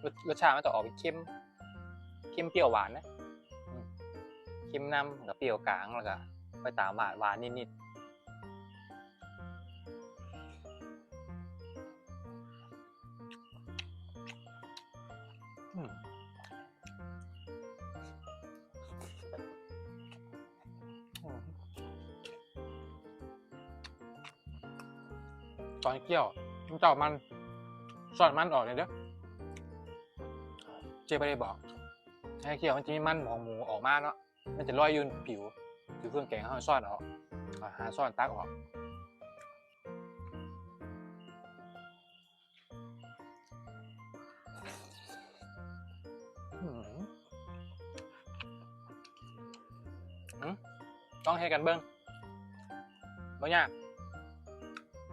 ລົດ ລົດຊາດມັນຈະອອກເປັນເຄັມ ເຄັມປ່ຽວຫວານນະ ອືມ ເຄັມນຳ ແລ້ວກໍປ່ຽວກາງ ແລ້ວກໍໄປຕາມຫວານ ຫວານນິດໆ ອືມ ອືມ. ຕອນກ່ຽວ ເຈົ້າມັນ ຊ້ອນມັນອອກແດ່ເດີ ເຈ້ບໍ່ໄດ້ບອກ ໃຫ້ກ່ຽວມັນຈະມີມັນຂອງໝູອອກມາເນາະ ມັນຈະລອຍຢູ່ຜິວ ຢູ່ເຄື່ອງແກງ ເຮົາຊ້ອນອອກ ຫາຊ້ອນຕັກອອກ ອືມ ອືມ ລອງເຮັດກັນເບິ່ງ ບໍ່ຍາກ